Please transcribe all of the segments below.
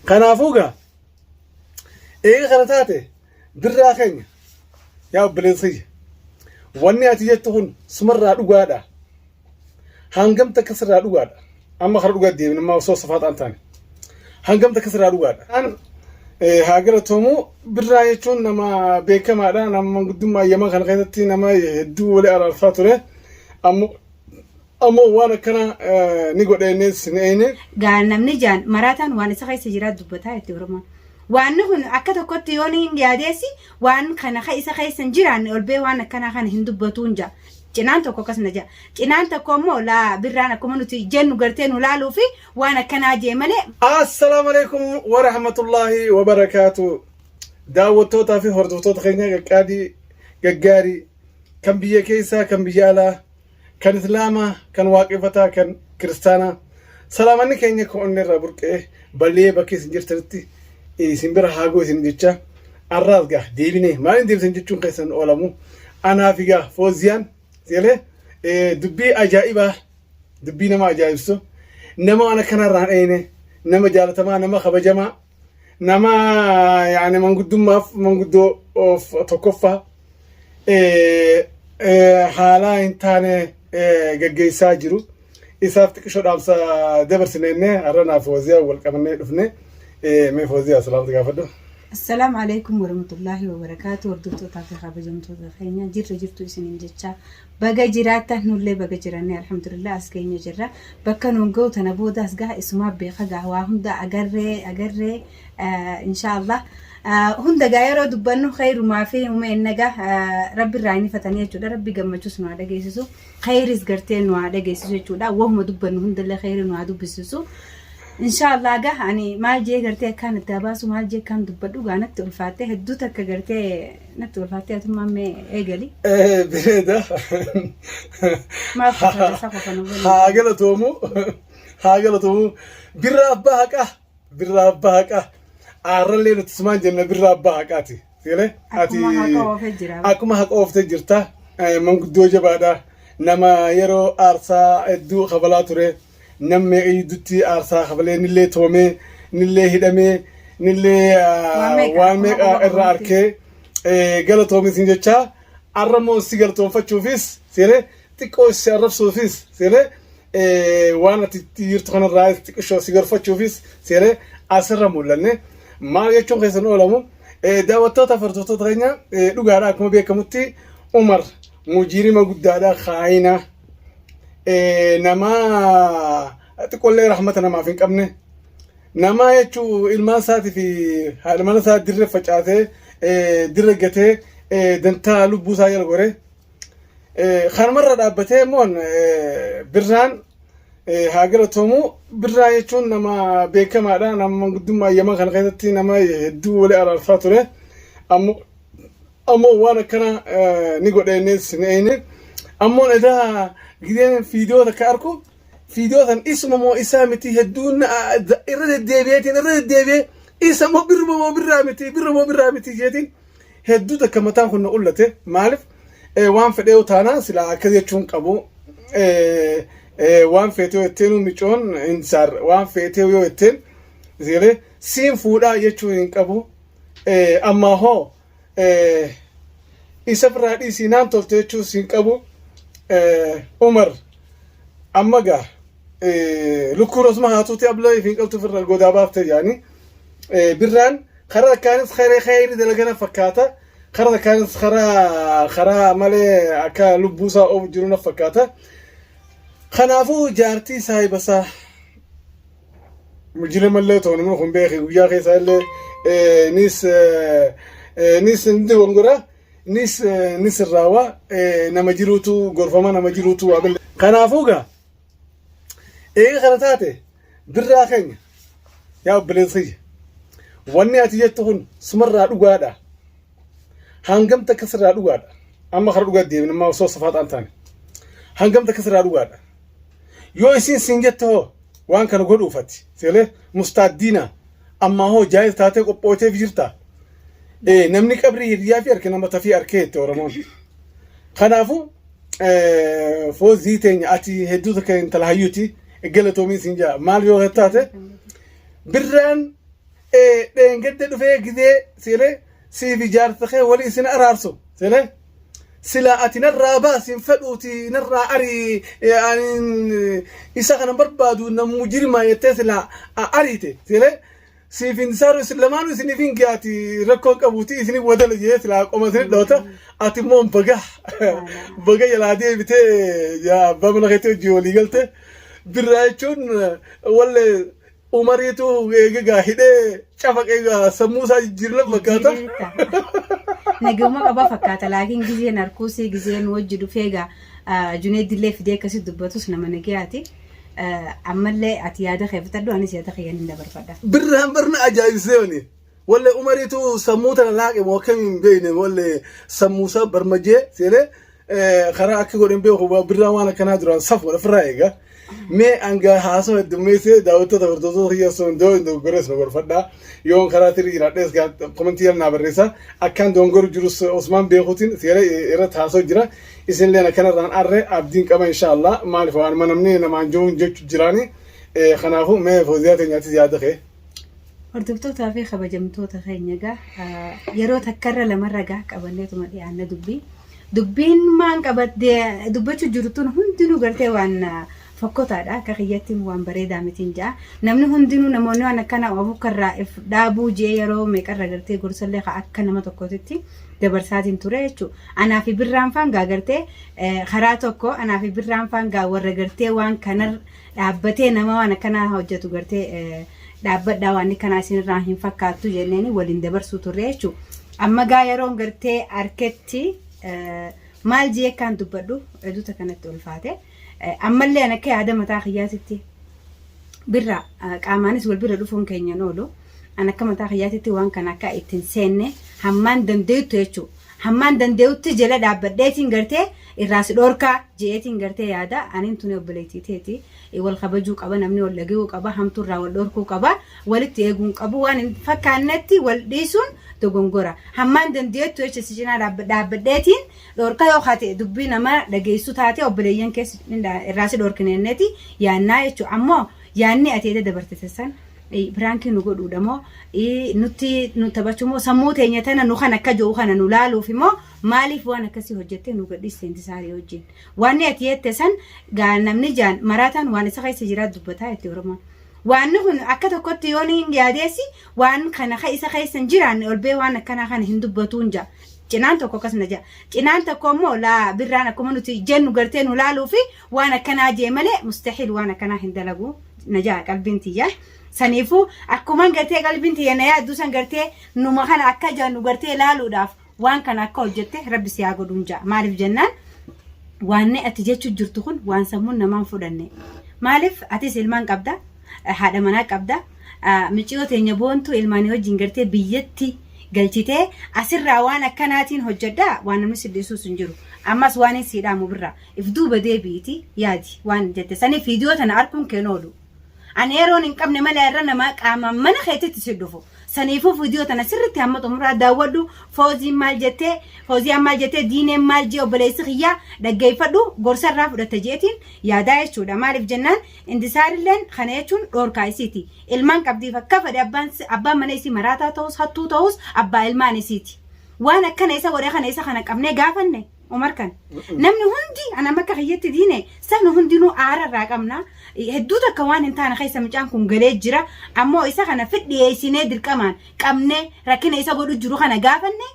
Kanaafuu gaa eega kana taate birraa keenya yaa obboleessa kiyya wanni ati jettu kun sumarraa dhugaadha. Hangam takka sirraa dhugaadha. Amma kara dhugaa deemne amma osoo safaaxaan taane. Hangam takka sirraa dhugaadha. An haa galatoomu birraa jechuun nama beekamaadha. Nama manguddummaa Yaman kana keessatti nama hedduu wali araarsaa ture. Ammoo ammoo waan akkana ni godheenes ni eeyne. Gaa namni jaan maraataan waan isa keessa jiraa dubbataa itti Oromoon. Waanni kun akka tokkotti yoo ni hin yaadeessi waan kana ka isa keessa hin jiraanne ol bee waan akkanaa kana hin dubbatuun jaa. Cinaan tokko akkas na jaa. Cinaan tokko immoo laa birraan akkuma nuti jennu gartee nu laaluu fi waan akkanaa jee malee. Assalaamu alaikum wa rahmatullahi wa barakaatu. Daawwattootaa fi hordoftoota keenya qaqqaalii gaggaarii kan biyya keessaa kan biyya alaa kan islaamaa kan waaqeffataa kan kiristaanaa salaamanni keenya kan onnee irraa burqee bal'ee bakka isin jirtanitti isin bira haa ga'u isin jecha arraas gaa deebinee maaliin deebisan jechuun keessan oolamu anaa fi gaa fooziyaan seelee dubbii ajaa'ibaa dubbii nama ajaa'ibsu nama waan akkanarraa hin eeyne nama jaalatamaa nama kabajamaa nama yaani manguddummaaf manguddoo of tokkoffaa haalaa hin taane gaggeessaa jiru. Isaaf xiqqishoo dhaamsa dabarsine innee har'a naaf Fooziyaa wal qabannee dhufne. Mee Fooziyaa salaamta gaafadhu. Assalaamu alaikum warahmatullaahi wabarakaatu hordoftootaa fi kabajamtoota keenya jirra jirtu isiniin jecha baga jiraattan nullee baga jiranne alhamdulillah as keenya jirra bakka nuun ga'u tana booda as gaha isumaa beeka gaha waa hunda agarree agarree inshaallah hunda gaa yeroo dubbannu khayrumaa fi humeenna gaa rabbi irraa hin ifatanii jechuudha rabbi gammachuus nu haa dhageessisu khayris gartee nu haa dhageessisu jechuudha wahuma dubbannu hundallee khayri nu haa dubbisisu inshaallah gaa ani maal jee gartee akkaan itti habaasu maal jee akkaan dubbadhu gaa natti ulfaattee hedduu takka gartee natti ulfaattee atummaan mee eegali. Bareeda. Maaf qofa qofa nu Haa galatoomu. Haa galatoomu. Birraa abbaa haqaa. Birraa abbaa haqaa. Aarrallee nuti sumaan jenna birraa abbaa haqaati. Seelee? Ati Akkuma haqa oofee jira. akkuma haqa ooftee jirta. Manguddoo jabaadha. Nama yeroo aarsaa hedduu kafalaa ture. Nam meeqa gidduutti aarsaa kafalee nillee tumamee, nillee hidhamee, nillee Waan meeqa waan akkuma meeqa quba irraa qabutti. arkee galatoomi sin jecha arra immoo si galatoonfachuufis seelee xiqqoo si arrabsuufis seelee waan ati itti jirtu kanarraa xiqqishoo si gorfachuufis seelee asirra mul'anne maal jechuun keessan oolamu daawwattoota fi hordoftoota keenya dhugaadha akkuma beekamutti Umar mujirima guddaadha kaayina nama xiqqollee rahmata namaaf hin qabne nama jechuu ilmaan isaatii fi haadha mana isaa dirre facaasee dirre gatee dantaa lubbuu isaa jala gore Kanumarra dhaabbatee immoo birraan haa galatoomu. Birraa jechuun nama beekamaadha. Nama manguddummaa Yaman kana keessatti nama hedduu wali araarsaa ture. Ammoo ammoo waan akkana ni godheenes ni eeyne. Ammoo edaa gideen fiidiyoo takka arku fiidiyoo san isuma moo isaa miti hedduun irra deddeebi'eetiin irra deddeebi'ee isa moo birruma moo birraa miti birra moo birraa miti jeetiin hedduu takka mataan kun na ullate maaliif waan fedhee taanaan silaa akkas jechuun qabu waan feetee yoo jetteen micoon hin saar waan feetee yoo jetteen seelee siin fuudhaa jechuu hin qabu ammaa hoo isa biraa dhiisii naan tolte jechuu siin qabu Umar amma gaa lukkuun osuma haatuuti abla ifiin qaltu firra godaa baafte jaanii birraan Karaa takkaanis khayree khayri dalagana fakkaata. Karaa takkaanis karaa karaa malee akka lubbuu isaa oofu jiru na fakkaata. Kanaafuu jaartii saahiba isaa mujrimallee ta'u namni kun beeke guyyaa keessaa illee nis nis ni dogongora nis ni sirraawa nama jiruutu gorfama nama jiruutu waa bille. Kanaafuu gaa eega kana taate Birraa keenya yaa obboleessa kiyya wanni ati jettu kun sumarraa dhugaadha. Hangam takka sirraa dhugaadha. Amma kara dhugaa deebin amma osoo safaaxaan taane. Hangam takka sirraa dhugaadha. Yoo isiin siin jette hoo waan kana godhuuf ati seelee mustaaddiina ammaa hoo jaayil taatee qophooteef jirta. Namni qabrii hiriyaa fi harka nama tafii arkee jette Oromoon. Kanaafuu foozii teenya ati hedduu takka intala hayyuuti galatoomiin siin jaa maal yoo taate birraan Dheengadda dhufee gizee silee siif ijaarsa kee walii isin araarsu silee silaa ati narraa baasi hin fedhuuti narraa ari ani isa kana barbaadu na mujrimaa jettee silaa ariite silee siif hin saaru isin lamaanuu isiniif hin gaati rakkoo qabuuti isiniif wadala jee silaa qoma isinit dhoota ati immoo baga baga jalaa deebitee yaa abbaa mana keetti hojii walii galte birraa jechuun walle umariitu eegaa hidhee cafaqee egaa sammuu isaa jijjiirna fakkaata. Naguma qaba fakkaata laakiin gizeen harkuusii gizeen wajji dhufee egaa Juneeddillee fidee akkasitti dubbatus nama nagayaati. Ammallee ati yaada kee fixadhu anis yaada kiyyan hin dabarfadha. Birraan barna ajaa'ibsee wani. Walle umariitu sammuu tana laaqe moo akkamiin hin beekne walle sammuu isaa barmajee seenee karaa akka godhan beeku birraan waan akkanaa duraan safuudha ofirraa eega. Mee hanga haasoo heddummeessee daawwattoota hordoftoota kiyya osoo hin hin dogoggorees na gorfadha. Yoon karaa sirrii jiraadhees komentii yal naa barreessa. Akkaan dogongoru jirus Osmaan beekuutiin seera irratti haasoo jira. Isinilleen akkanarraan arre abdiin qaba inshaallah. Maaliif waan namni namaan jiruun jechu jiraani. Kanaafuu mee fooziyaa teenyaatis yaada kee. Hordoftootaa fi kabajamtoota keenya egaa yeroo takkarra lamarra gaa qabanneetuma dhiyaanna dubbii. Dubbiin maan qabattee dubbachuu jiru tun hundinuu gartee waan fokkotaadha. Akka kiyyatti waan bareedaa mitiin ja'a. Namni hundinuu namoonni waan akkana ofukkarraa if dhaabuu jee yeroo meeqarra gartee gorsallee ka akka nama tokkootitti dabarsaatiin ture jechuudha. Anaa fi birraan faan gaa gartee karaa tokko anaa fi birraan faan gaa warra gartee waan kanar dhaabbatee nama waan akkanaa hojjetu gartee dhaabbadhaa waan akkanaa isinirraa hin fakkaattu jenneeni waliin dabarsuu turre jechuudha. Amma gaa yeroon gartee arketti maal jee akkaan dubbadhu hedduuta kanatti ulfaate. Ammallee an akka yaada mataa kiyyaatitti birra qaamaanis wal bira dhufuun keenyan oolu. An akka mataa kiyyaatitti waan kana akka ittiin seenne hammaan dandeettu jechuudha. Hammaan dandee'utti jala dhaabbadheetiin gartee irraa si dhoorkaa je'eetiin gartee yaada aniin tuni obboleettii teeti wal kabajuu qaba namni wal dhagayuu qaba hamtuu irraa wal dhoorkuu qaba walitti eeguun qabu waan hin fakkaannetti wal dhiisuun dogongora hammaan dandeettu jecha si cinaa dhaabbadheetiin dhoorkaa yoo kaate dubbii nama dhageessu taate obboleeyyan keessa irraa si dhoorkineenneeti yaannaa jechuudha ammoo yaanni ati edda dabartite san piraankii nu godhuudha moo nutti nu taphachuu moo sammuu teenya tana nu kan akka jiru kana nu laaluuf immoo maaliif waan akkasii hojjettee nu gadhiiste intisaarii wajjin waan ati jette san gaa namni jaan maraataan waan isa keessa jiraa dubbataa jetti Oromoon. Waanni kun akka tokkotti yoo ni yaadeessi waan kana ka isa keessa hin jiraanne ol bee waan akkanaa kana hin dubbatuun jaa. Cinaan tokko akkas na jaa. Cinaan tokko immoo laa birraan akkuma nuti jennu gartee nu laaluu fi waan akkanaa jee malee mustahiil waan akkanaa hin dalagu. na ja'a qalbiin tiyya. Saniifuu akkuman gartee qalbiin tiyya na yaaddu san gartee numa kana akka jaannu gartee laaluudhaaf waan kana akka hojjette rabbi si haa godhuun ja'a. Maaliif jennaan waanni ati jechuu jirtu kun waan sammuun namaan fudhanne. Maaliif atis ilmaan qabda haadha manaa qabda miciyoo teenya boontuu ilmaanii wajjin gartee biyyatti galchitee asirraa waan akkanaatiin hojjedhaa waan namni si dhiisuus hin jiru. Ammas waan hin siidhaamu birraa. If duuba deebi'iti yaadi waan jette saniif viidiyoo tana arkuun keen oolu. Ani yeroon hin qabne malee irra namaa qaamaan mana keetitti si dhufu. Saniifuu viidiyoo tana sirriitti hamma xumuraa daawwadhu. Fooziin maal jettee Fooziyaan maal jettee diineen maal jee obboleessi kiyyaa dhaggeeffadhu gorsa irraa fudhatta jeetiin yaadaa jechuudha. Maaliif jennaan intisaarilleen kana jechuun dhoorkaa isiiti. Ilmaan qabdiif akka fedhe abbaan abbaan mana isii maraataa ta'us hattuu ta'us abbaa ilmaan isiiti. Waan akkana isa godhe kana isa kana qabnee gaafanne Umar kan namni hundi ana bakka kiyyatti diine sabni hundinuu aara irraa qabna hedduu takka waan hin taane keessa mucaan kun galee jira ammoo isa kana fidhiyeessinee dirqamaan qabnee rakkina isa godhu jiru kana gaafanne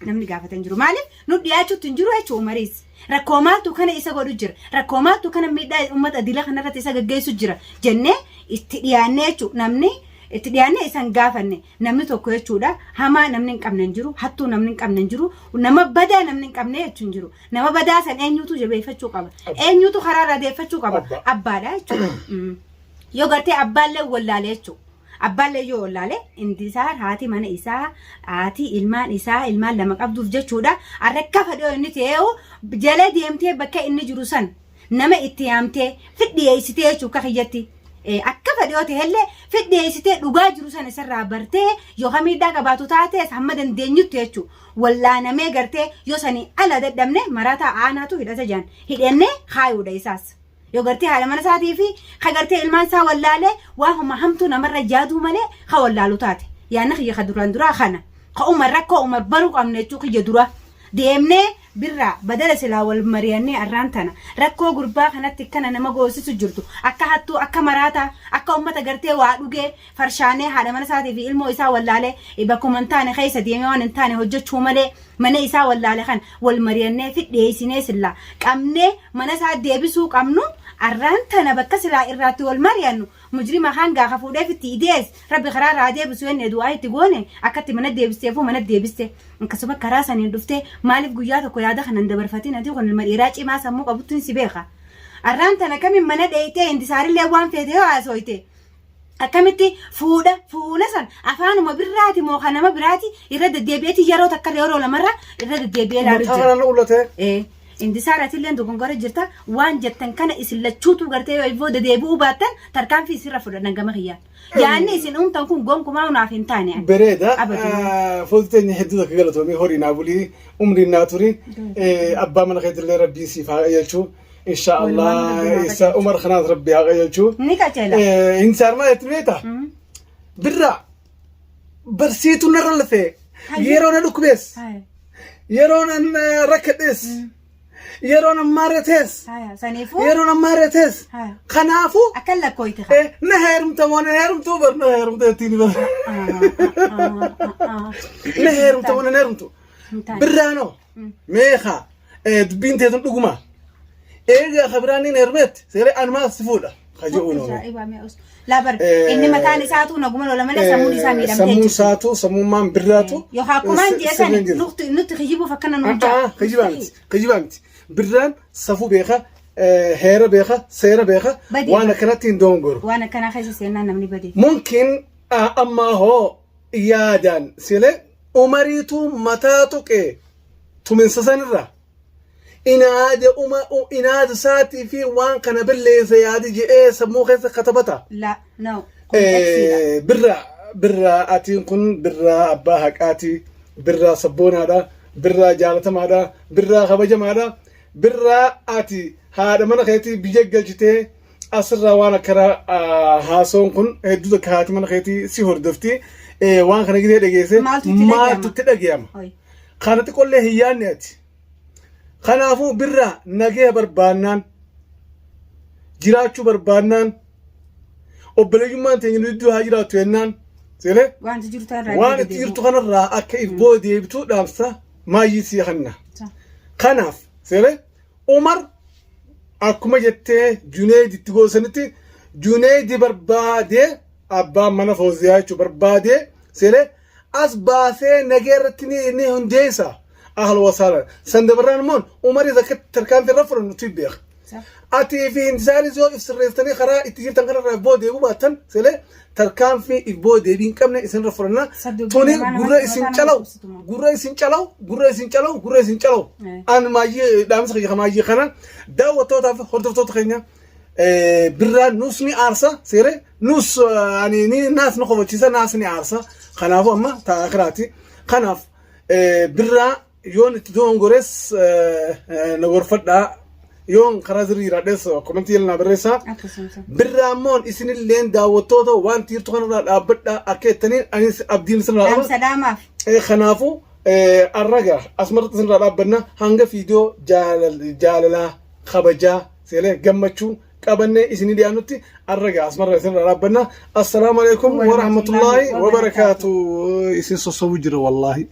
namni gaafatan jiru maaliif nu dhiyaachuutti hin jiru jechuudha umariis rakkoo maaltu kana isa godhu jira rakkoo maaltu kana miidhaa uummata dila kanarratti isa gaggeessu jira jennee itti dhiyaannee jechuudha namni itti dhiyaannee isan gaafanne namni tokko jechuudha hamaa namni hin qabne hin jiru hattuu namni hin qabne hin jiru nama badaa namni hin qabne jechuun hin jiru nama badaa san eenyutu jabeeffachuu qaba eenyutu karaa irraa deeffachuu qaba Abbaa. abbaadha jechuudha yoo gartee abbaallee wallaale jechuudha abbaallee yoo wallaale intisaar haati mana isaa haati ilmaan isaa ilmaan lama qabduuf jechuudha arrakka fedhoo inni ta'ee jala deemtee bakka inni jiru san nama itti yaamtee fidhiyeessitee jechuu akka kiyyatti akka fedhe yoo ta'ellee fidhiyeessitee dhugaa jiru sana isarraa bartee yookaan miidhaa qabaatu taates hamma dandeenyutti jechuu wallaanamee gartee yoo sanii ala dadhabne maraataa aanaatu hidhata jaan hidhannee kaayuudha isaas. Yoo gartee haadha mana isaatii fi ka gartee ilmaan isaa wallaalee waa homa hamtuu namarra yaaduu malee ka wallaalu taate. Yaanni kiyya ka duraan duraa kana. Ka Umar rakkoo Umar baruu qabna jechuu kiyya dura. Deemnee birraa badala silaa wal mariyannee arraan tana rakkoo gurbaa kanatti akkana nama goosisu jirtu akka hattuu akka maraataa akka ummata gartee waa dhugee farshaanee haadha mana isaatii fi ilmoo isaa wallaalee bakkuma hin taane keessa deemee waan hin taane hojjechuu malee mana isaa wallaale kan wal mariyannee fi dhiyeessinee sillaa qabnee mana isaa deebisuu qabnu arraan tana bakka silaa irraatti wal mariyannu mujrima kaan gaafa fuudhee fitti idees rabbi karaa irraa deebisu jenne du'aa itti goone akkatti mana deebisteefuu mana deebiste akkasuma karaa saniin dhuftee maaliif guyyaa tokko yaada kanan dabarfatiin ati kun ilma dhiiraa cimaa sammuu qabuttiin si beeka arraan tana kamiin mana dheeytee indisaarillee waan feete yoo haasooyte akkamitti fuudha fuula san afaanuma birraati moo kan nama biraati irra deddeebi'eeti yeroo takka yeroo lamarra irra deddeebi'ee ilaalu Mataa jira. kanaan ulatee. Ee, Indisaar atilleen dogongora jirta waan jettan kana isin lachuutuu gartee yoo booda deebi'uu baattan tarkaanfii isinirra fudhadhan gama kiyyaan. Yaanni isin uumtan kun gonkumaa naaf hin taane. ani. Bareeda. Abaduu. Foolti teenya hedduu takka galatoomii horii naa bulii umriin naa turi abbaa mana keetillee rabbiin siif haa qajeelchu. Insha Walumaan Allah rabbi haa isa qajeelchu. Umar kanaas rabbi haa qajeelchu. Ni qajeela. Insaar maal jetti beektaa? Birraa barsiitu narra lafee Hayyee. yeroo na dhukkubees Haya, yeroo nan rakkadhees yeroo nan maaratees haya. Saniifuu yeroo nan maaratees haya. kanaafuu Akkan lakkooyte kaa. Na heerumta moo na heerumtuu bar na heerumta jettiin bar na heerumta moo na heerumtu Hin taane. birraanoo meeqa dubbiin teetun dhuguma eegaa ka biraan niin heerumetti seeree anumaa si fuudha ka jedhuun oome. Ajaa'ibaa mi'a os. Laa bar inni mataan isaatuu naguma lola malee sammuun isaa miidhamtee Sammuun jirti. isaatu sammummaan birraatu. Yookaan akkumaan jee sirriin sani jiru. nutti kijibuuf akkana nuun jaa. Kijibaa miti. Kijibaa miti. Birraan safuu beeka, heera beeka, seera beeka, Badii waan beeka. akkanatti hin doongoru. Waan akkanaa keessa seennaan namni badee. Mumkin ammaa hoo yaadaan sile umariitu mataa tuqe tuminsa sanirra inaada uma inaada isaatii fi waan kana balleessa yaadi je'ee sammuu keessa katabata. La no. Kun eksiidha. Birraa birraa atiin kun birraa abbaa haqaati birraa sabboonaadha birraa jaalatamaadha birraa kabajamaadha birraa ati haadha mana keetii biyya galchitee asirraa waan akkana haasoon kun hedduu takka haati mana keetii si hordofti waan kana gidee dhageesse Maaltu itti dhaga'ama? maaltu itti dhaga'ama Oi. kana xiqqollee hin yaadne ati kanaafuu birraa nagaya barbaannaan jiraachuu barbaannaan obboleeyyummaan teenya nu gidduu haa jiraattu jennaan seelee Wanti jirtu irraa waan itti jirtu kanarraa akka if booda deebitu dhaamsa maayyii sii kanna. Kanaaf seelee Umar akkuma jettee Juneeydi itti goosanitti Juneeydi barbaadee abbaan mana Fooziyaa jechuun barbaadee seelee as baasee nagee irratti ni hundeessa. Ahal wasaala. San dabarraan immoo Umaris akka tarkaanfii irra fudhannu nuti beeka. Atii fi Intisaaris yoo if sirreessitanii karaa itti jirtan kanarraa if booda deebi'uu baattan seelee tarkaanfii if booda deebii hin qabne isinirra fudhanna. Saddu Tuni namaa gurra namatti isin mataa nama calaw dhukkubsituma. gurra isin calaw gurra isin calaw gurra isin calaw. An maayyee dhaamsa kiyya maayyee kana daawwattootaa fi hordoftoota keenya birraa nuus ni aarsa seere nuus ani ni naas ni kofachiisa naas ni aarsa kanaafuu amma ta'a akiraati kanaaf birraa yoon itti dogongores na gorfadhaa yoon karaa sirrii jiraadhes komentii jala naa barreessaa. Akkasuma. Birraa immoo isinilleen daawwattoota waan tiirtu kanarraa dhaabbadhaa akka jettaniin anis abdiin isinirraa qaba. Dhaamsa dhaamaaf. Kanaafuu arraga asumarratti isinirraa dhaabbanna hanga fiidiyoo jaalalaa kabajaa seelee gammachuu qabannee isinii dhiyaannutti arraga asumarra isinirraa dhaabbanna. Assalaamu alaikum warahmatullaahi wabarakaatu. Isin sossobuu jira wallaahi.